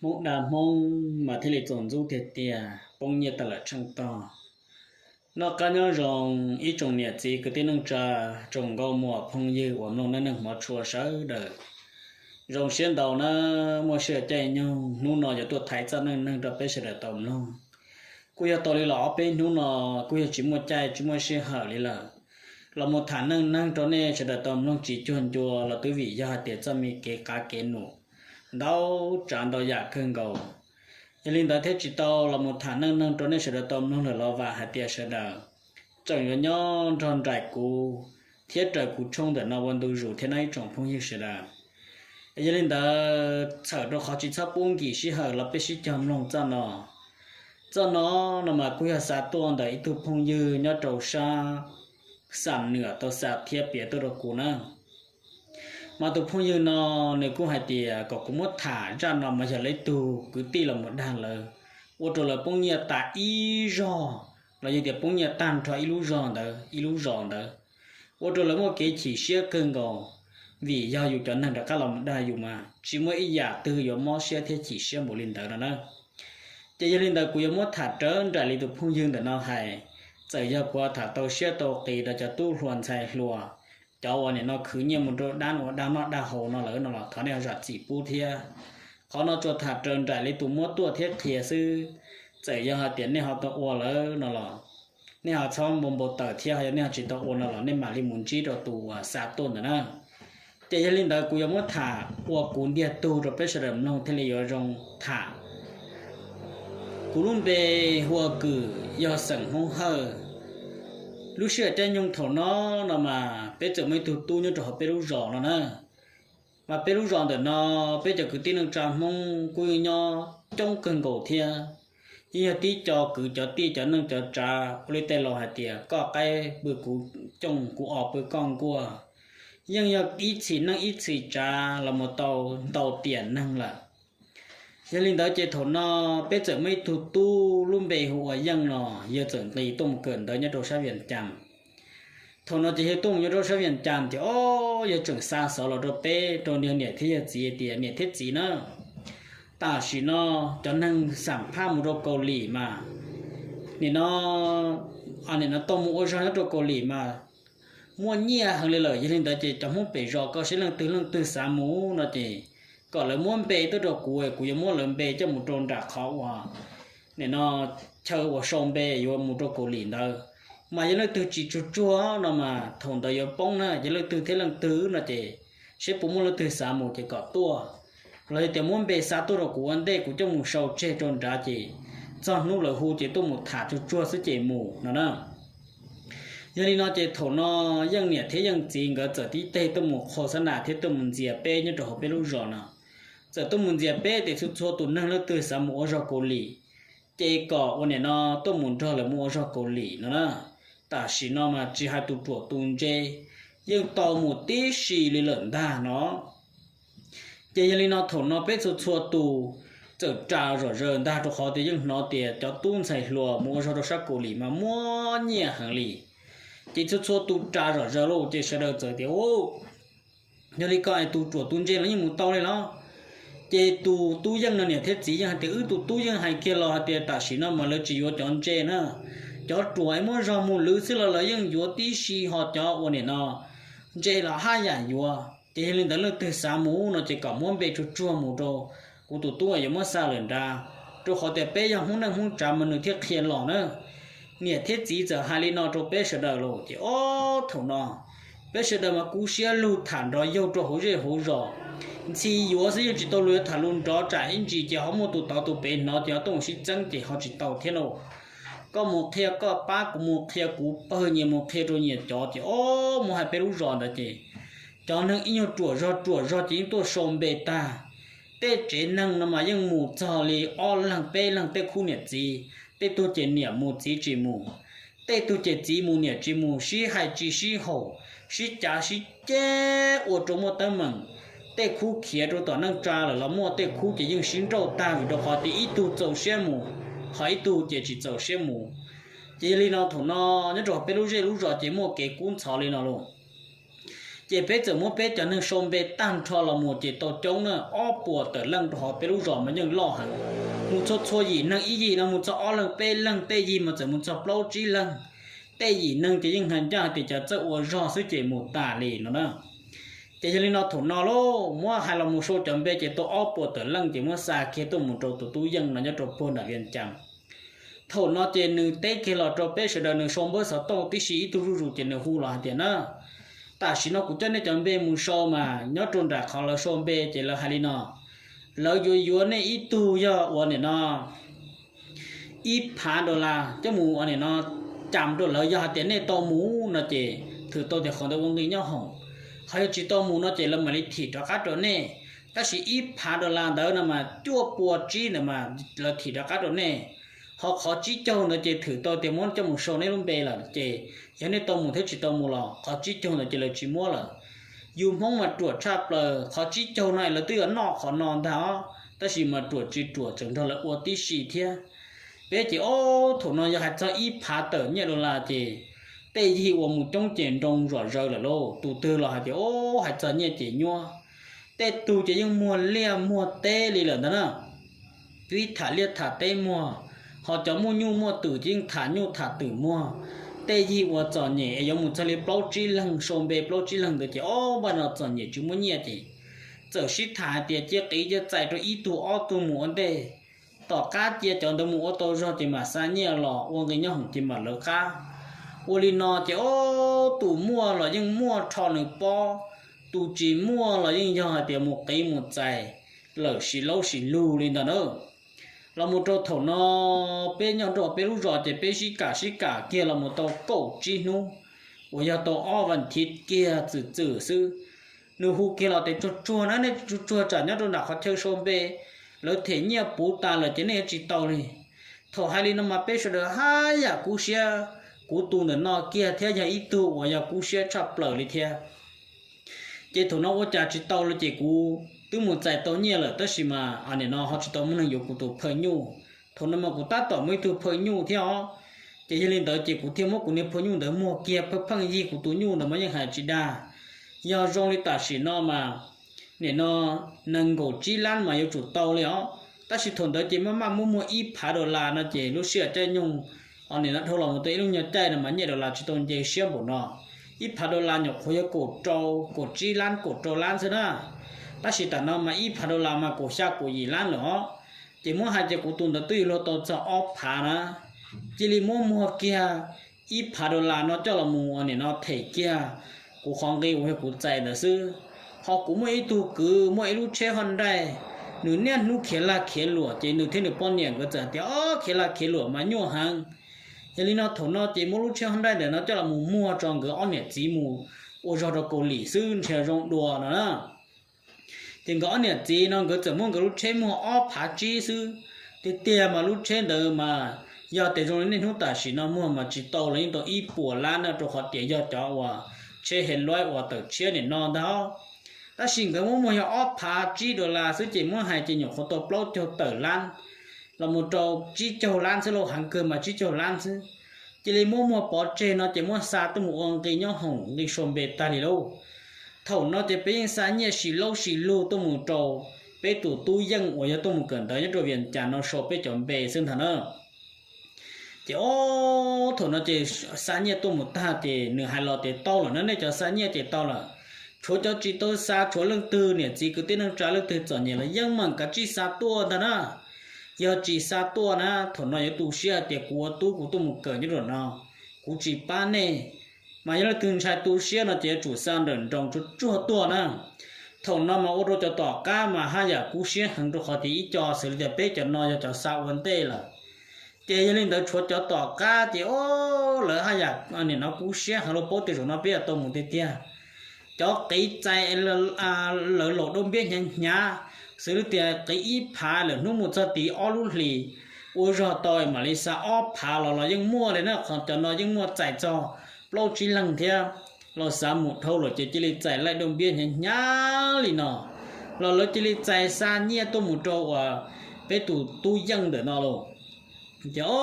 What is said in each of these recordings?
Hmoob dag Hmoob mas thiaj li txaus ntxub tiag tiag, poob nyiaj tag lawm tsheej tog. Noj qab nyob zoo ib tsoom niam txiv kwv tij neej tsa, tsoom nkauj muam phooj ywg uas mloog neej neeg hmov tshua sawv daws. Zoo siab ntau na, muaj sij hawm caij nyoog hnub no yuav tuaj thaiv txoj neej neeg rau peb sawv daws tau mloog. Kuj yog tau li los ob peb hnub no kuj yog tsis muaj caij tsis muaj sij hawm li lawm los mus tham neej neeg rau nej sawv daws tau mloog tsis cuag ncua los twb vim yog hais tias txoj me kev qav kev num ntau tsav ntau yam kawg nkaus. Yog li ntawd thiaj tsis tau los mus tham neej neeg rau nej sawv daws tau mloog lawm los vam hais tias sawv daws tseem yuav nyob nrog nraim kuv thiab raws kuv tshooj ntawm no ua ntu zus thiab nawb ib tsoom phooj ywg sawv daws. Yog li ntawd txhawm rau qhov tsis txhob pub nkim sij hawm los peb sib cog mloog txoj no. Txoj no no mas kuj yog xa tuaj ntawm ib tug phooj ywg nyob rau sab Xam Nwam tau xa thiab piav tuaj rau kuv na. Mas tus phooj ywg no nws kuj hais tias kom kuv muab tham zaj no mas yog lawv ib tug kwv tij los mus dag lawv, ua rau lawv poob nyiaj tas ib zog, los yog tias poob nyiaj tag nrho ib lub zos ntawd, ib lub zos ntawd, ua rau lawv muaj kev chim siab kawg nkaus. Vim yog yus cov neeg rov qab los mus dag yus mas tsis muaj ib yam twg yuav mob siab thiab chim siab npaum li ntawd no na. Ces yog li ntawd kuv yuav muab tham raws nraim li tus phooj ywg ntawm no hais. Txawm yog kuv tham tau siab tau qis rau cov tub hluas ntxhais hluas, cov uas nim no khwv nyiaj mus rau dab ua dag noj dag haus no lawm no los thov nej zam txim pub thiab. Qhov no tsuas tham raws nraim li tus muab tuaj thiab qhia xwb. Txawm yog hais tias nej ho tau ua lawm no los nej ho txhob npau npau taws thiab, ho yog nej ho tsis tau ua no los nej mam li mus ntsib rau tus xa tuaj ntawm na. Ces yog li ntawd kuv yuav muab tham ua kuv ntiag tug rau peb sawv daws mloog thiaj li yuav zoo tham. Kuv lub npe hu ua Kws, yog xeem Hmoob Hawj. Lub sij hawm caij nyoog thaum no no mas peb txawm muaj ib tug tub nyob rau hauv peb lub zos no na. Mas peb lub zos ntawm no, peb cov kwv tij neej tsa Hmoob kuj yeej nyob coob kawg nkaus thiab. Yeej yog tib co kwv cov tij cov neej cov tsav ua li tej laus hais tias koj qaib pw kuv cooj, kuv os pw koj nkuaj. Yeej yog ib txhis neej ib txhis tsav los mus tau ntau tiam neeg lawm. Yog li ntawd ces thaum no peb txawm muaj ib tug tub lub npe hu ua Yeej no, yawg txawm nqis tuaj mus kawm ntawv nyob rau sab Vias Cas. Thaum no ces yawg tuaj mus nyob rau sab Vias Cas ces o, yawg tseem xa xov los rau peb rau niam thiab yawg txiv tias niam thiab txiv na, tam sim no cov neeg xam phaj mus rau Kaus Lim mas, nim no, nim no tau mus ua zog nyob rau Kaus Lim mas muaj nyiaj heev li lawm. Yog li ntawd ces cov Hmoob pem zos koj saib leej twg leej twg xav mus no ces kom lawv muab npe tuaj rau kuv, kuv yuav muab lawv npe coj mus rau nram qhov uas nim no chaw uas sau npe yuav mus rau Kaus Lim ntawd. Mas yog leej twg tsis tsuag tsuag no mas thaum ntawd yuav poob na, yog leej twg thiab leej twg no ces seb puas muaj leej twg xav mus ces kom tuaj, los yog tias muab npe xa tuaj rau kuv ua ntej kuv coj mus sau tseg rau nrad ces txog hnub lawv hu ces tuaj mus tham tsuag tsuag xwb ces mus no na. Yog li no ces thaum no Yeej niam thiab Yeej txiv nkawd txawm tib teg tuaj mus qhua xab nas thiab tuaj mus ntxias peb nyob rau hauv peb lub zos no. Txawm tuaj mus ntxias peb tias txhua txhua tus neeg leej twg xav mus ua zog Kaus Lim ces kom ua nim no tuaj mus nrog lawv mus ua zog Kaus Lim no na. Tam sim no mas tsis hais tus ruam tus ntse yeej tau mus tib si li lawm ntag no. Ces yog li no thaum no peb txhua txhua tus txawm ras zom zaws ntag, rau qhov tias yeej hnov tias cov tub ntxhais hluas mus ua zog rau sab Kaus Lim mas muaj nyiaj heev li. Ces txhua txhua tus ras zom zaws lauj, ces sawv daws txawm tias, Yog li ko es tus ruam tus ntse los yeej mus tau li los? Ces tus tub Yeej no niam thiab txiv yeej hais tias, Wb tus tub Yeej hais kiag los hais tias tam sim no mas lawv tsis yuav cov ntse na, cov ruam es muab zog mus lwv xwb los lawv yeej yuav tib si, ho cov ua nim no ntse los haj yam yuav. Ces yog li ntawd leej twg xav mus no ces kom muab npe tsuag tsuag mus rau kuv tus tub yuav muab xa lawm nrad, rau qhov tias peb yog Hmoob neej Hmoob tsav mas nws thiaj qhia los na. Niam thiab txiv txawm hais li no rau peb sawv daws los ces ob thaum no peb sawv daws mas kub siab lug tham nrov yaug rau hauv zej hauv zos. Ntxhi yuav xwb yeej tsis tau lug yuav tham lus nrov tsam ib ntsis ces ho muaj tus tod tus pem hnov ces ho tuaj mus sib txeeb ces ho tsis tau thiab lauj. Koj mus qhia koj pab, kuv mus qhia kuv pawg, nyias mus qhia rau nyias cov ces ob mus hais peb lub zos ntawd ces cov neeg ib nyuag ruam zog ruam zog ces yeej tuaj sau npe tag. Tej tsev neeg no mas yeej mus txog li ob leeg peb leeg tej khub niam txiv, tej tug ces niam mus txiv tsis mus, tej tug ces txiv mus niam tsis mus, sib hais tsis sib haum, sib cav sib ceg ua rau muaj teeb meem. Tej khub khiav rau tom neej tsa lawm los muaj, tej khub ces yeej sib nrauj tag vim rau qhov tias ib tug txaus siab mus, ho ib tug ces tsis txaus siab mus. Ces yog li no thaum no nyob rau peb lub zej lub zos ces muaj kev kub ntxhov li no lauj. Ces peb txawm muab peb cov neeg sau npe tag nrho los mus ces tau coob na, ob puas tawm leej rau hauv peb lub zos mas yeej loj heev. Mus txhua txhua yim neeg ib yim no mus txog ob leeg peb leeg, tej yig mas txawm mus txog plaub tsib leeg. Tej yim neeg ces yeej hais ncaj hais tias cov txawj ua zog xwb ces mus tas li no na. Ces yog li no thaum no lauj, muab hais los mus sau cov npe ces tau ob puas tawm leej ces muab xa kiag tuaj mus rau tus tub Yeej no nyob rau puag nram Vias Cas. Thaum no ces nws teb kiag los rau peb sawv daws, nws sau npawb xov tooj tib si ib tug zuj zus ces nws hu los hais tias na, tam sim no kuv coj nej cov npe mus sau mas nyob rau nram qhov lawv sau npe ces lawv hais li no, lawv yuav yuav nej ib tug yog ua nim no ib phav dollar coj mus ua nim no cam rau lawv, yog hais tias nej tau mus no ces thwm tau tias qhov ntawd ua nqi nyob hoom, ho yog tsis tau mus no ces lawv mam li thim rov qab rau nej. Tab sis ib phav dollar ntawd no mas cuaj pua tsib ntawd mas lawv thim rov qab rau nej, ho qhov tsib caug ntawd ces thwm tau tias muab coj mus sau nej lub npe lawm ces yog nej tau mus thiab tsis tau mus los qhov tsib caug ntawd ces lawv tsis muab lawm. Yus Hmoob mas ruam tshaj plaws, qhov tsib caug no lawv twb yuav noj qhov no ntag os, tab sis mas ruam tsis ruam tseem nrog lawv ua tib si thiab. Peb ces ob thaum no yog hais txog ib phav tawm nyiaj dollar ces tej yig uas mus coob ces nroo zom zaws lawm lauj, tus twg los hais tias o, hais txog nyiaj ces nyuaj. Tej tug ces yeej muag liaj muag teb li lawm ntag na. Twb tham liaj tham teb muag, ho cov muaj nyuj muaj twm ces yeej tham nyuj tham twm muag. Tej yig uas txom nyem es yuav mus txog li plaub tsib leeg, sau npe plaub tsib leeg ntawd ces o, npaj no txom nyem tsis muaj nyiaj ces txawm sib tham hais tias cia qiv cia txais rau ib tug ob tug mus ua ntej. Tom qab cia cov ntawd mus ua tau zog ces mam xa nyiaj los ua nqi nyob hoom ces mam lawv qab. Ua li no ces o, tus muaj los yeej muaj rho nws pob, tus tsis muaj los yeej yog hais tias mus qiv mus txais lawm sis laub sis lug li ntawd na. Los mus rau thaum no peb nyob rau peb lub zos ces peb sib kam sib kam kiag los mus tau kaum tsib hnub uas yog tau ob vas thiv kiag txwm txwm xwb. Nws hu kiag los tias tsuag tsuag na, nej tsuag tsuag tsam nyob rau nram qhov chaw sau npe lawv them nyiaj puv tas lawm ces nej yuav tsis tau li. Thaum hais li no mas peb sawv daws haj yam kub siab, kuv tus ntawm no kiag thiab yog ib tug uas yog kub siab tshaj plaws li thiab. Ces thaum no ua cas tsis tau li ces kuv twb mus txais tau nyiaj lawm tab sis mas nim no ho tsis tau muaj neeg yuav kuv tus phaj nyuj. Thaum no mas kuv tab tom muaj ib tug phaj nyuj thiab os. Ces yog li ntawd ces kuv thiaj muab kuv niag phaj nyuj ntawd muag kiag pheej pheej yig kuv tus nyuj ntawd mas yeej hais tsis dag. Yog zoo li tam sim no mas nim no nees nkaum tsib lab mas yuav tsum tau li os. Tab sis thaum ntawd ces maj maj muab muag ib phav dollar no ces lub sij hawm caij nyoog nim no dhau los mus tau ib lub nyuag caij no mas nyiaj dollar tsis tau nce siab npaum no. Ib phav dollar nyuam qhuav yog kaum rau, kaum tsib lab, kaum rau lab xwb na. Tab sis tam no mas ib phav dollar mas kaum xya kaum yim lab lawm os. Ces muab hais ces kuv tus ntawd twb yuav luag tau txog ob phav na. Cia li muab muag kiag ib phav dollar no coj los mus ua nim no them kiag kuv qhov nqi uas yog kuv txais ntawd xwb. Ho kuv muaj ib tug kwv muaj ib lub tsheb Hyundai, nws niaj hnub khiav lag khiav luam ces nws thiab nws poj niam nkawd txawm tias o, khiav lag khiav luam mas nyuaj heev. Yog li no thaum no ces muab lub tsheb Hyundai ntawm no coj los mus muag rau nkawd ob niam txiv mus ua zog rau Kaus Lim xwb ntshe zoo dua no na. Ces nkawd ob niam txiv no nkawd txawm muab nkawd lub tsheb muag ob phav tsib xwb. Tiag tiag mas lub tsheb ntawd mas yog tias zoo li niaj hnub tam sim no muag mas tsis tau los yeej tau ib puas lab na, rau qhov tias yog cov uas tsheb Hyundai uas tawm tshiab nim no ntag. Tab sis nkawd muab muag yog ob phav tsib dollar xwb ces muab hais ces nyuam qhuav tau plaub caug tawm lab los mus rau tsib caug lab xwb lauj, heev kawg mas tsib caug lab xwb. Cia li muab muag pov tseg no ces muab xa tuaj mus ua nqi nyob hoom nqi sau npe tag li lauj. Thaum no ces peb yeej xa nyiaj sis laub sis lug tuaj mus rau peb tus tub Yeej uas yog tuaj mus kawm ntawv nyob rau Vias Cas no sau peb cov npe xwb ntag na. Ces o, thaum no ces xa nyiaj tuaj mus tag ces nws hais los tias tau lawm na, nej cov xa nyiaj ces tau lawm. Tshuav cov tsis tau xa, tshuav leej twg niam txiv kwv tij neej tsa leej twg txom nyem los yeej meem kav tsij xa tuaj ntag na. Yog tsis xa tuaj na thaum no yuav tu siab hais tias kuv ua tub kuv tuaj mus kawm nyob rau no, kuv tsis pab nej. Mas yog leej twg ntshai tu siab no ces yuav tsum xa nrawm nroos tsuag tsuag tuaj na. Thaum no mas ua rau cov tom qab mas haj yam kub siab heev rau qhov tias ib co xws li tias peb cov no yog cov xa ua ntej lawm. Ces yog li ntawd tshuav cov tom qab ces o, lawv haj yam nim no kub siab heev los paub tias zaum no peb yuav tau mus tiag tiag. Cov qiv txais lawv laum dau npiab hnyav hnyav, xws li tias qiv ib phav lawm hnub mus txog tid ob lub hlis, ua zog tau mam li xa ob phav los los yeej muaj li na, qhov cov no yeej muaj txais txog plaub tsib leeg thiab. Los xav mus dhau lawm ces cia li txais laij dau npiab hnyav hnyav li no, los lawv cia li txais xa nyiaj tuaj mus rau uas peb tus tub Yeej ntawm no lauj. Ces o,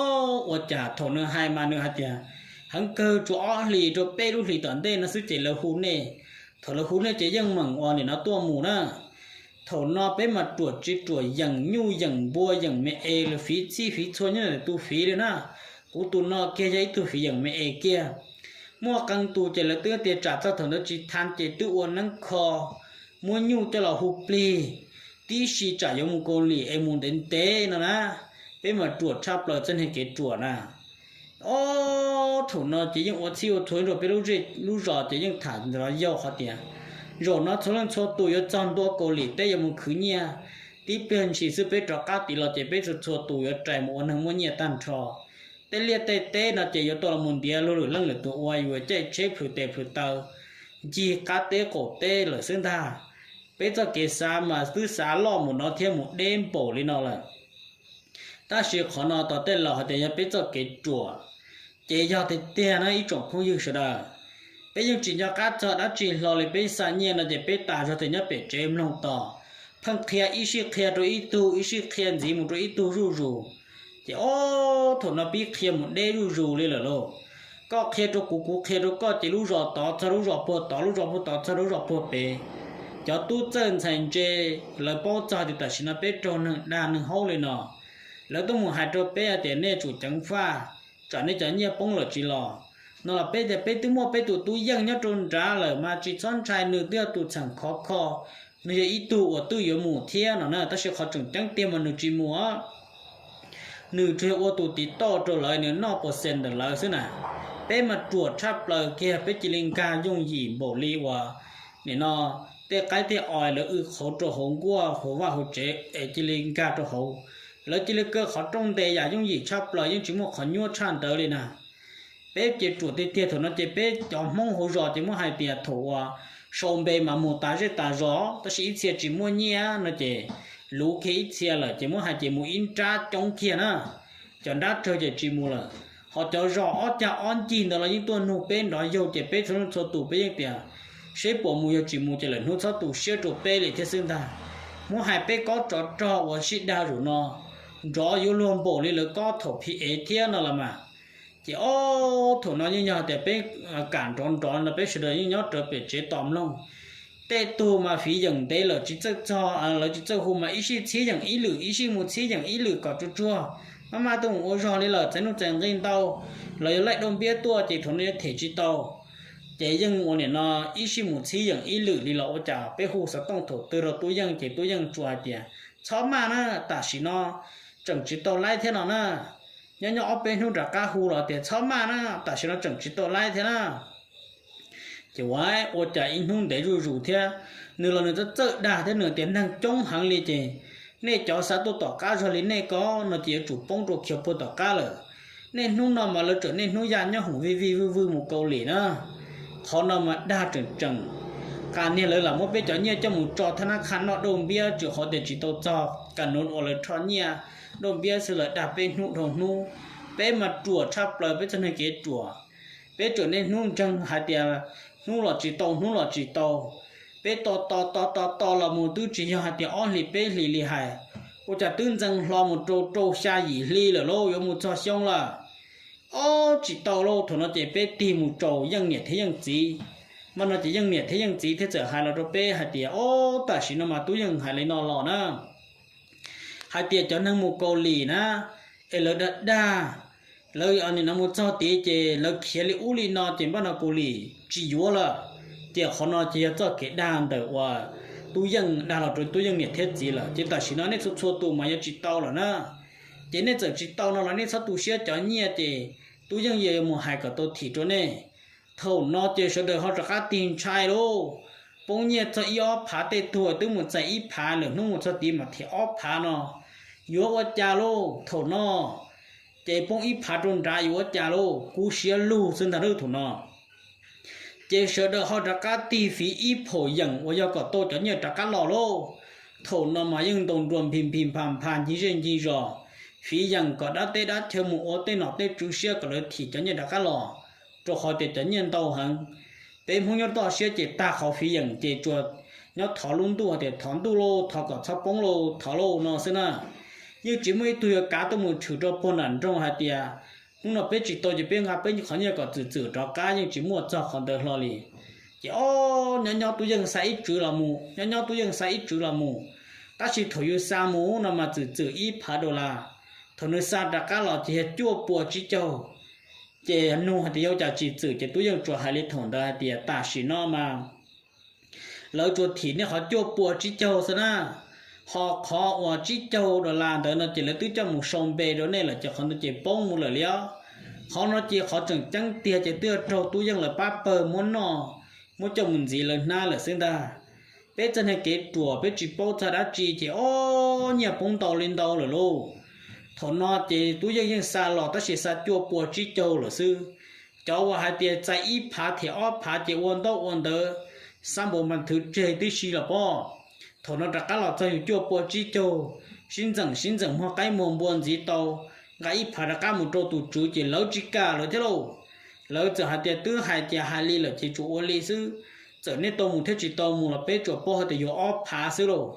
ua cas thaum nws hais mas nws hais tias heev kawg tsuas ob hlis rau peb lub hlis tom ntej no xwb ces lawv hu nej. Thaum lawv hu nej ces yeej meem ua nim no tuaj mus na. Thaum no peb mas ruam tsis ruam yeem nyuj yeem npua yeem me es lawv fiv txhij fiv txhua nyob ntawm tus fiv li na. Kuv tus no kiag yog ib tug fiv yeem me es kiag. Muaj qee tus ces lawv twb tias tsam txog thaum ntawd tsis tha ces twb ua neeb kho, muab nyuj coj los hu plig, tib si tsam yuav mus Kaus Lim es mus ntev ntev no na. Peb mas ruam tshaj plaws txoj niag kev ruam na. Ob thaum no ces yeej ua txhij ua txhua rau peb lub zej lub zos ces yeej tham ntawm los yau qhov tias zaum no txhua leej txhua tus yuav txog ntua Kaus Lim teb yuav mus khwv nyiaj. Tib pliag ntshis xwb peb rov qab tid los ces peb txhua txhua tus yuav rais mus ua neeg muaj nyiaj tag nrho. Tej liaj tej teb no ces yuav tau los mus ntiav luag lwm leej lwm tus ua yuav caij tsheb plhws tes plhws taw ncig qab teb qaum teb lawm xwb ntag. Peb txoj kev xav mas twb xav loj mus no thiab mus deb npaum li no lawm. Tab sis qhov no tos tej laus hais tias yog peb txoj kev ruam, ces yog tiag tiag na ib tsoom phooj ywg sawv daws. Peb yeej tsis nco qab txog dab tsi hlo li, peb xa nyiaj no ces peb tas zog tias nyob pem tsev mloog tos, pheej qhia ib sij qhia rau ib tug, ib sij qhia ntxiv mus rau ib tug zuj zus. Ces ob thaum no pib qhia mus deb zuj zus li lawm lauj. Koj qhia rau kuv, kuv qhia rau koj ces lub zos tod txog lub zos puag tod, lub zos puag tod txog lub zos puag pem. Cov tub txawj ntxhais ntse lawv paub txog tias tam sim no peb raug neeg dag neeg haub li no, lawv tuaj mus hais rau peb hais tias nej tsum ceev faj, tsam nej cov nyiaj poob lawm tsis los. No los peb tias peb twb muaj peb tus tub yeej nyob rau nrad lawm mas tsis txhob ntshai, nws twb yog tus txheem khov kho, nws yog ib tug uas twb yuav mus thiab no na. Tab sis qhov tseem ceeb tiag mas nws tsis mus, nws tsuas yog ua tus tiv tauj rau lawv, nws noj pos xes ntawm lawv xwb na. Peb mas ruam tshaj plaws kiag, peb cia li nkag yooj yim npaum li uas nim no tej qaib tej os lawv w qhauv rau hauv nkuaj hauv vaj hauv tsev es cia li nkag rau hauv. Lawv cia li kaw qhov rooj ntes yam yooj yim tshaj plaws, yeej tsis muaj qhov nyuaj tshaj ntawd li na. Peb ces ruam tiag tiag, thaum no ces peb cov Hmoob hauv zos ces muab hais tias thaum uas sau npe mas mus tas zej tas zos, tab sis ib txhia tsis muaj nyiaj no ces luv kiag ib txhia lawm ces muab hais tias mus ib nrab coob kiag na. Cov nrab tsawg ces tsis mus lawm, ho cov zos ob cag ob ncig ntawd los yeej tuaj nug peb nrov yaug ces peb txhua leej txhua tus peb yeej tias seb puas mus, yog tsis mus ces lawm hnub txhob tu siab rau peb li thiab xwb ntag. Muab hais peb kob tsov rog uas sib dag zaum no nrov yuav luag npaum li lawv kob thaum phim ev thiab no los mas. Ces ob thaum no yeej yog tias peb kam nrov nrov no peb sawv daws yeej nyob rawv pem tsev tos mloog. Tej tug mas fiv yeem ntev lawm tsis txawj txog, lawv tsis txawj hu mas ib sij txhib yeem ib lwm, ib sij mus txhib yeem ib lwm kom tsuag tsuag, maj maj tuaj mus ua zog li lawm, txais nuj txais nqi ntau, los yog laij dauj npiab tuaj ces thaum no yuav them tsis tau. Ces yeej ua nim no ib sij mus txhib yeem ib lwm li los ua cas peb hu xov tooj thaum twg rau tub yeej ces tub yeej tsuas hais tias txhob maj na, tam sim no tseem tsis tau laib thiab no na. Nyob nyob ob peb hnub rov qab hu los tias txhob maj na, tam sim no tseem tsis tau laib thiab na. Ces ua, ua cas ib hnub ntev zuj zus thiab, nws los nws txawj txawj dag thiab, nws tias neeg coob heev li ces nej cov xav tuaj tom qab zog li nej ko no ces yuav tsum poob rau kiag puag tom qab lawm. Nej hnub no mas lawv tseem niaj hnub ya nyob hoom vij vij vwj vwj mus Kaus Lim na. Qhov no mas dag tseem tseem. Qas niag lawv lam muab peb cov nyiaj coj mus tso thab nab qha noj dauj npiab, tsis qhov tias tsis tau txog kas nuv uas lawv rho nyiaj dauj npiab xwb, lawv dag peb hnub dhau hnub. Peb mas ruam tshaj plaws, peb txoj neeg kev ruam. Peb tseem niaj hnub ntseeg hais tias hnub los tsis tau, hnub los tsis tau. Peb tos tos tos tos tos los mus twb tsis yog hais tias ob hlis peb hlis li hais, ua cas twb ntxeev hlo mus rau rau xya yim hli lawm lauj, yuav mus txog xyoo lawm. Ob, tsis tau lauj. Thaum no ces peb tig mus tsaus yeej niam thiab yeej txiv. Mas no ces yeej niam thiab yeej txiv thiaj txawm hais los rau peb hais tias, ob, tam sim no mas tub yeej hais li no los na, hais tias cov neeg mus Kaus Lim na, es lawv dag dag, lawv nim no mus txog tid ces lawv khiav li ub li no ces npaj no Kaus Lim tsis yuav lawm. Ces qhov no ces yog txoj kev dag ntawm uas tub yeej dag los rau tub yeej niam thiab txiv lawm. Ces tam sim no nej txhua txhua tus mas yuav tsis tau lawm na. Ces nej txawm tsis tau no los nej txhob tu siab, cov nyiaj ces tub yeej yuav mus hais kom tau thim rau nej. Thaum no ces sawv daws ho rov qab tig ntshai lauj. Poob nyiaj txog ib ob phav, tej tug twb mus txais ib phav, lwm hnub mus txog tid mas thim ob phav no. Yuav ua cas lauj thaum no? Ces poob ib phav rau nrad yuav ua cas lauj? Kub siab lug xwb ntag lauj thaum no. Ces sawv daws ho rov qab tig fiv ib phaum yeem uas yog kom tau cov nyiaj rov qab los lauj. Thaum no mas yeej ntaus nruas nphis nphis nphas nphas ncig zej ncig zos, fiv yeem kom dab teb dab chaw mus ua tej nom tej tswv siab kom lawv thim cov nyiaj rov qab los, rau qhov tias cov nyiaj ntau heev. Peb Hmoob nyob toj siab ces tag qhov fiv yeem ces tsuas nyob thov lub ntuj hais tias thov ntuj lauj, thov kom txhob poob lauj, thov lauj no xwb na. Yeej tsis muaj ib tug yuav kav tuaj mus tshwm rau puag nram nroog hais tias hnub no peb tsis tau ces peb nqa peb qhov nyiaj kom txwm txwm rov qab, yeej tsis muaj txog qhov ntawd hlo li. Ces ob, nyob nyob Tub Yeej xa ib tswv los mus, nyob nyob Tub Yeej xa ib tswv los mus. Tab sis thaum yus xa mus no mas txwm txwm ib phav dollar. Thaum nws xa rov qab los ces yog cuaj pua tsib caug. Ces nug hais tias yog cas tsis txwm, ces Tub Yeej tsuas hais li thaum ntawd hais tias tam sim no mas lawv tsuas thim nej qhov cuaj pua tsib caug xwb na, ho qhov uas tsib caug dollar ntawd no ces lawv twb coj mus sau npe rau nej lawm, ces qhov ntawd ces poob mus lawm li os. Qhov no ces qhov tseem ceeb tiag ces twb yog raug Tub Yeej lawv pab pawg muab noj, muab coj mus ntxiv lawv hnab lawm xwb ntag. Peb txoj niag kev ruam peb tsis paub txog dab tsi ces ob, nyiaj poob ntau li ntau lawm lauj. Thaum no ces Tub Yeej yeej xa los tab sis xa cuaj pua tsib caug lawm xwb. Cov uas hais tias txais ib phav thiab ob phav ces ua ntaub ua ntawv, xab npau mas thwv tseg tib si los pob. Thaum no rov qab los txog yus cuaj pua tsib caug, sib ntxeem sib ntxeem muag qaib muag npua ntxiv tau, nqa ib phav rov qab mus rau tus tswv ces lawv tsis kam lawm thiab lauj. Lawv txawm hais tias twb hais tias hais li lawm ces tsuas ua li xwb, txawm nej tau mus thiab tsis tau mus los peb tsuas paub hais tias yuav ob phav xwb lauj.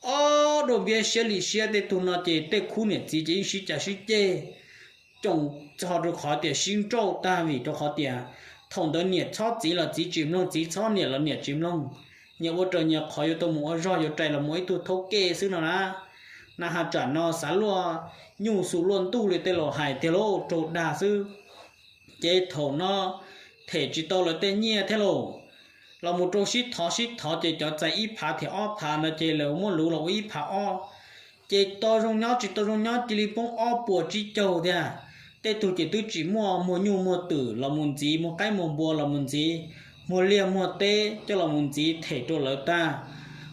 Ob, dua npiab siab li siab, tej tug no ces tej khub niam txiv ces yeej sib cav sib ceg coom txog rau qhov tias sib nrauj tag vim rau qhov tias thaum ntawd niam txhob txiv los txiv tsis mloog, txiv txhob niam los niam tsis mloog, nyias ua raws nyias qhov, yuav tau mus ua zog yuav rais los mus ua ib tug thaub kej xwb no na. Na has tsam no xav luaj nyuj xu luaj ntuj li tej laus hais tiag lauj, raug dag xwb. Ces thaum no them tsis tau lawv tej nyiaj thiab lauj. Los mus rau sib thov sib thov ces cov txais ib phav thiab ob phav no ces lawv muab luv los ua ib phav ob. Ces tau zoo nyob tsis tau zoo nyob cia li poob ob puas tsib caug thiab. Tej tug ces twb tsis muaj, muag nyuj muag twm los mus ntxiv, muag qaib muag npua los mus ntxiv, muag liaj muag teb coj los mus ntxiv them rau lawv tag.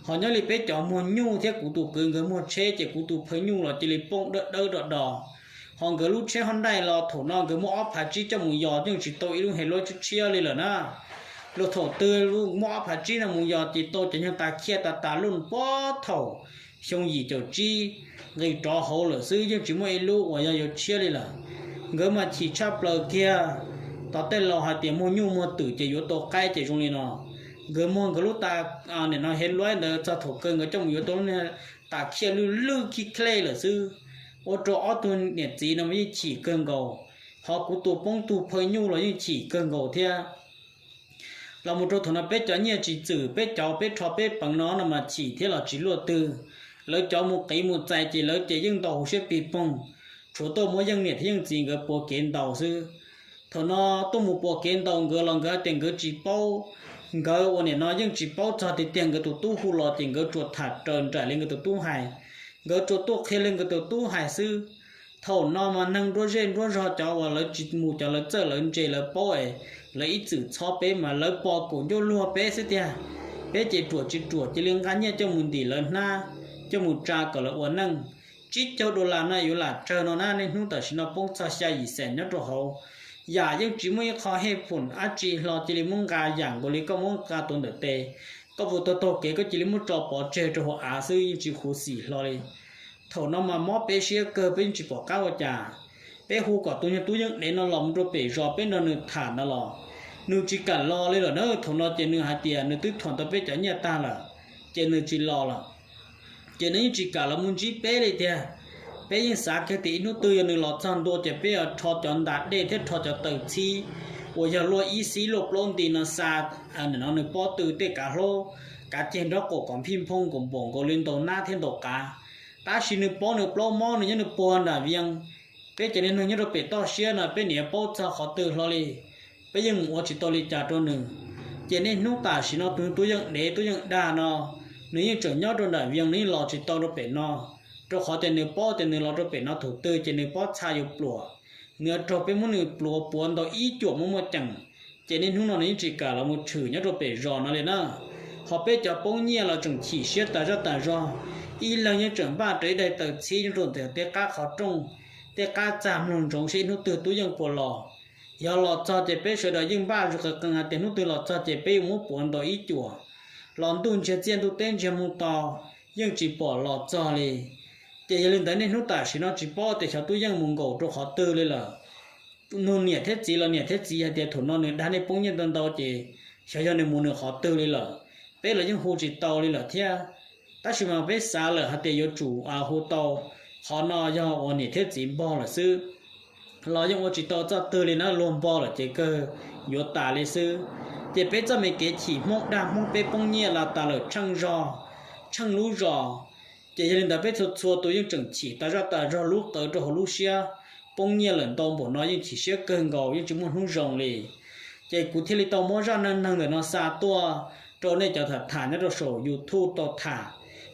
Ho nyob li peb cov muag nyuj thiab kuv tus kwv nkawd muag tsheb ces kuv tus phaj nyuj los cia li poob dawb dawb do do. Ho nkawd lub tsheb hab ntaij los thaum no nkawd muab ob phav tsib coj mus yos yeej tsis tau ib lub hais luab tshiab tshiab li lawm na. Luag thaum twg muab ob phav tsib no mus yos ces tau cov nyuag tas khiaj tas tas luj puag thaum xyoo yim caum tsib nqis rov hauv lawm xwb, yeej tsis muaj ib lub uas yog yuav tshiab li lawm. Nkawd mas chim tshaj plaws kiag. Tos tej laus hais tias muag nyuj muag twm ces yuav tau qaib ces zoo li no. Nkawd muag nkawd lub tas, nim no hais luab ntawd txog thaum kawg nkawd coj mus yuav tau lub tas khiaj lwj lwj khib khlej lawm xwb. Ua rau ob tug niam txiv no mas yeej chim kawg nkaus. Ho kuv tus poob tug phaj nyuj los yeej chim kawg nkaus thiab. Los mus rau thaum no peb cov nyiaj tsis txwm, peb cov peb rho peb peev no no mas chim thiab los tsis luaj twg. Lawv cov mus qiv mus txais ces lawv ces yeej ntaus hauv siab pig poog, tshuav tuaj muab yeej niam thiab yeej txiv nkawd puas kev ntaus xwb. Thaum no tuaj mus puas kev ntaus nkawd los nkawd tias nkawd tsis paub. Nkawd ua nim no yeej tsis paub txog tiag tiag, nkawd tus tub hu los ces nkawd tsuas tham raws nraim li nkawd tus tub hais. Nkawd tsuas tuaj qhia li nkawd tus tub hais xwb. Thaum no mas neeg nruab zej nruab zog cov uas lawv tsis mus, cov lawv txawj lawv ntse lawv paub es lawv ib txwm txhob peb mas lawv pom kaum ncuaj luag peb xwb tiag. Peb ces ruam tsis ruam cia li nqa nyiaj coj mus ntim lawv hnab, coj mus tsa kom lawv ua neej. Tsib caug dollar no yuav lam tsawg no na, niaj hnub tam sim no poob txog xya yim xees nyob rau hauv. Yam yeej tsis muaj ib qho hej phum dab tsi hlo, cia li muab nqa yam nkaus li koj muab nqa tuav ntawm tes. Koj puas taug taug kev koj cia li muab tso pov tseg rau hauv av xwb, yeej tsis huv xim hlo li. Thaum no mas mob peb siab kawg, peb yeej tsis pom qab ua cas. Peb hu kom tus niag tub yeej dev no los mus rau pem zos peb nrog nws tham ntawd los nws tsis kam los li lawm na. Thaum no ces nws hais tias nws twb thuam tau peb cov nyiaj tag lawm, ces nws tsis los lawm. Ces nws yeej tsis kam los mus ntsib peb li tiag. Peb yeej xav kiag tias ib hnub twg yog nws los txog ntua ces peb yuav rho cov ntas dej thiab rho cov taws txhib uas yog luaj ib xib luaj plaub nti no xa, nim no nws pob tw tej kav hlaub, kav ceg nraub qaum kom nphij nphooj nkaus npaum nkaus li ntaus nab thiab ntaus qav. Tab sis nws paub nws plaub mob nws nyob nws puag nram Vias. Peb cov niag neeg nyob rau pem toj siab no peb niam paub txog qhov twg hlo li, peb yeej mus ua tsis tau li cas rau nws. Ces niaj hnub tam sim no tus tub yeej dev tub yeej dag no, nws yeej tseem nyob rau nram Vias, nws yeej los tsis tau rau pem no, rau qhov tias nws paub tias nws los rau pem no thaum twg ces nws pob txha yuav pluam, nws yuav raug peb muab nws pluav puav ntaus ib cuam muaj muaj ceem. Ces niaj hnub no nws yeej tsis kam los mus tshwm nyob rau pem zos no li na. Ho peb cov poob nyiaj los tseem chim siab tas zaj tas zog, ib leeg yeej tseem npaj rau ib daim taws txhib nyob rau ntawm tej qab qhov rooj, tej qab txag mloog ntsoov seb hnub twg tub yeej puas los. Yog los txog ces peb sawv daws yeej npaj zog qees qees hais tias hnub twg los txog ces peb yuav muab puav ntaus ib cuam. Los ntuj ntsiag txiaj ntuj teb ntsiag moog to, yeej tsis pom los txog li. Ces yog li ntawd niaj hnub tam sim no tsis paub tias xyov tub yeej mus nkaum rau qhov twg li lawm. Nug niam thiab txiv los niam thiab txiv hais tias thaum no nws dag nej poob nyiaj ntau ntau ces xyov yog nws mus nws qhov twg li lawm. Peb los yeej hu tsis tau li lawm thiab. Tab sis mas peb xav lawm hais tias yuav tsum hu tau. Qhov no yog uas niam thiab txiv npog lawm xwb, los yeej ua tsis tau txoj twg li na, luag npog lawm ces kawg yuav tas li xwb. Ces peb txoj me kev chim Hmoob dag Hmoob peb poob nyiaj los tas lawm tsheej zog, tsheej lub zos. Ces yog li ntawd peb txhua txhua tus yeej tseem chim tas zaj tas zog lub qawv rau hauv lub siab, poob nyiaj lawm ntau npaum no yeej chim siab kawg nkaus yeej tsis muaj hnub zoo li. Ces kuv thiaj li tau muab zaj neej neeg ntawm no xa tuaj rau nej cov tham tham nyob rau saum YouTube tau tham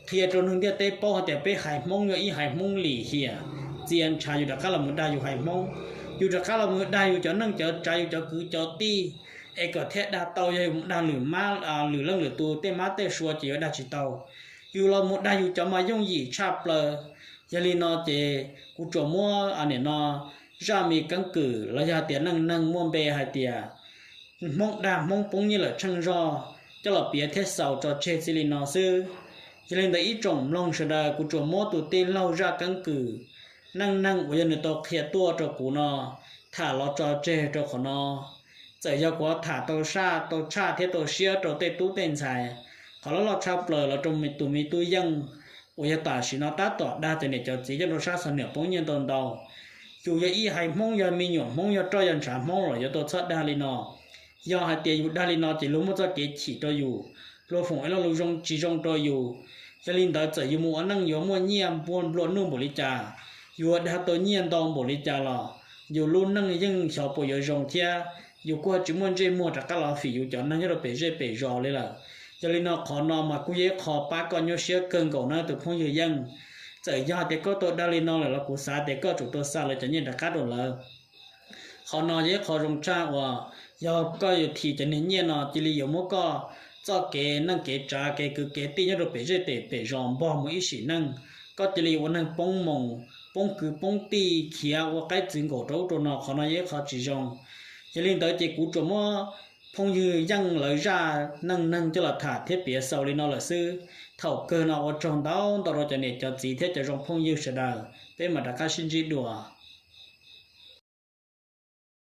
qhia rau neeg ntiaj teb paub hais tias peb haiv Hmoob yog ib haiv Hmoob lim hiam, txia ntshav yus rov qab los mus dag yus haiv Hmoob, yus rov qab los mus dag yus cov neej cov tsav yus cov kwv cov tij, es kom thiaj dag tau. Yog yus mus dag lwm leej lwm tus tej mab tej sua ces yuav dag tsis tau, yus los mus dag yus cov mas yooj yim tshaj plaws. Yog li no ces kuv tsuas muab nim no zaj me keeb kwm los yog tias neej neeg muaj npe hais tias Hmoob dag Hmoob poob nyiaj lawm tsheej zog coj los piav thiab xaus tso tseg txij li no xwb. Yog li ntawd ib tsoom mloog sawv daws, kuv tsuas muab tus tij laug zaj keeb kwm neej neeg uas yog nws tau qhia tuaj rau kuv no tham los tso tseg rau qhov no. Txawm yog kuv tham tau saj tau tshaj thiab tau siab rau tej tub tej ntxhais, qhov loj loj tshaj plaws los rau tus me tub Yeej uas yog tam sim no tab tom dag cov niam cov txiv nyob rau sab Xos Niam poob nyiaj ntau ntau. Yus yog ib haiv Hmoob, yog me nyuam Hmoob, yog roj yog ntshav Hmoob los yuav tau txhob dag li no. Yog hais tias yus dag li no ces luag muaj txoj kev chim rau yus, luag foom ib lo lus zoo tsis zoo rau yus. Yog li ntawd txawm yus mus ua neej yuav muaj nyiaj nplua nuj npaum li cas, yuav dag tau nyiaj ntau npaum li cas los yus lub neej yeej xyov puas yuav zoo thiab yus kuj tsis muaj ntsej muag rov qab los fim yus cov neeg nyob rau pem zej pem zos li lawm. Yog li no qhov no mas kuj yog ib qho pab koj nyuaj siab kawg nkaus na tus phooj ywg Yeej. Txawm yog tias koj tau dag li no lawm los kuv xav tias koj tsum tau xa lawv cov nyiaj rov qab rau lawv. Qhov no yog ib qho zoo tshaj uas yog koj yuav thim cov niag nyiaj no cia li yuav muab koj txoj kev neej kev tsav kev kwv kev tij nyob rau pem zej pem zos npog mus ib sim neej, koj cia li ua neeg poob moos poob kwv poob tij khiav ua qaib txwv nkaus rau ub rau no, qhov no yog ib qho tsis zoo. Yog li ntawd ces kuv tsuas muab phooj ywg Yeej lawv zaj neej neeg coj los tham thiab piav xaus li no lawm xwb. Thaum kawg no ua tsaug ntau ntau rau cov niam cov txiv thiab cov zoo phooj ywg sawv daws, peb mam rov qab sib ntsib dua.